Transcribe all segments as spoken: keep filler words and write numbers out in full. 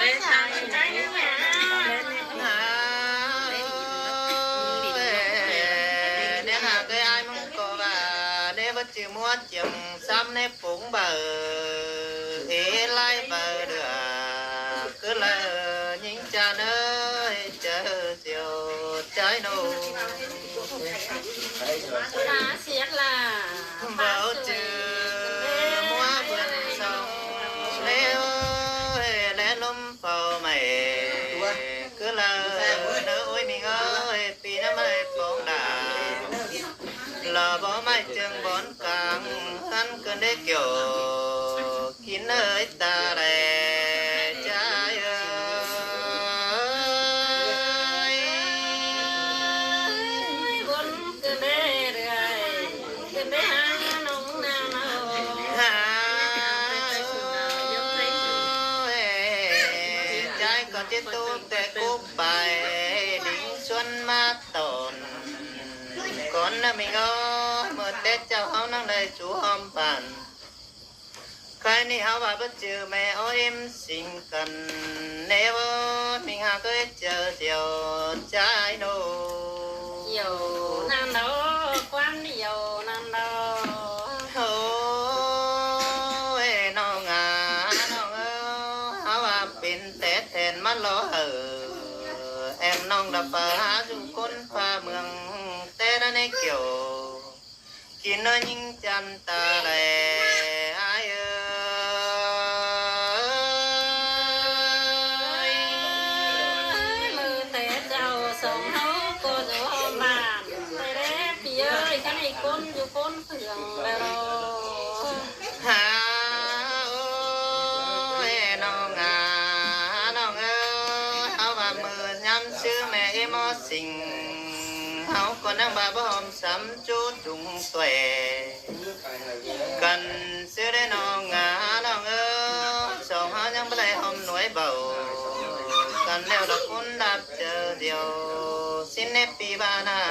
Nả ꞌcới ai ꞌmứng ꞌcọ ꞌva, ꞌnị báu ꞌchư ꞌmúa chiêng sắm ꞌnị pung baư, ê lai baư đưa, ꞌcứ đaư ꞌnhính ꞌchạ ꞌnới, chaư diêu, chaư ꞌnụ. Báu ꞌchư ꞌmúa bươn song, ꞌlẹo, ê, ꞌlẹo ꞌlốm phao ꞌmạy, ꞌcứ đaư, ꞌnớ ối ꞌmí ꞌngới, pi ꞌnặm ꞌmạy pong đa. Lỏ báu ꞌmạy chiêng bón cang, ꞌhăn ꞌcứn đé kiẻo, kin ới ta đảy, chaư ới. Bón ꞌcứn đé đưới, ꞌcứn đé háng ꞌnọng ꞌnặn ꞌnớ. Hả, ơi, chaư ꞌcọ ꞌchí ꞌtố té cốc pay, đính xuân ꞌmá tỏn. Cón ꞌnớ ꞌmí ꞌngới, ꞌmự Tết chảu ꞌháu ꞌnăng đảy sú ꞌhôm bản. Khay ꞌnị ꞌháu ꞌva báu ꞌchư ꞌme ók ím sính căn, ꞌnị báu ꞌmí hák ꞌcới chaư diêu, chaư ꞌnụ. Diêu ꞌnặn ꞌnớ, ꞌquám diêu ꞌnặn ꞌnớ. Ôi, ꞌnọng à, ꞌnọng ới, ꞌháu ꞌva pên té then ꞌmắn lo hảư, ẻm ꞌnọng đa pha hák dú ꞌcốn pha ꞌmướng té đa ꞌnị kiẻo. Kin ꞌnớ ꞌnhính ꞌchăn ta đảy, ai ơi. ꞌMự té chảu song ꞌháu ꞌcọ dú ꞌhôm bản, té đé pi ơi, ꞌcắn ꞌnị ꞌcốn dú ꞌcốn phượng đaư lo. Hả, ôi, ꞌnọng à, ꞌnọng ới, ꞌháu ꞌva ꞌmự ꞌnhám ꞌsứ ꞌme ím ók sính, ꞌháu ꞌcọ ꞌnăng ꞌva báu ꞌhôm sắm ꞌchú trúng tuê. Căn ꞌsứ đé ꞌnọng à, ꞌnọng ới, song ꞌháu ꞌnhắng báu đảy ꞌhôm nuối báu. Căn ꞌlẹo đa ꞌcốn đáp chaư diêu, sính ꞌnị pi ꞌva ꞌnặn.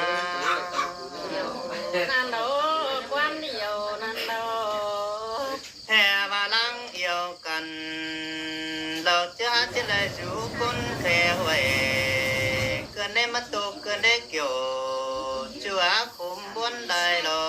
ꞌNặn lo, ꞌquám diêu ꞌnặn lo. Hẻ ꞌva ꞌláng yau căn, lo ꞌchớ hák ꞌchí đảy dú ꞌcốn khe huê. ꞌCứn đé ꞌmá ꞌtố, ꞌcứn đé kiẻo, ꞌchua khum bón đảy lo.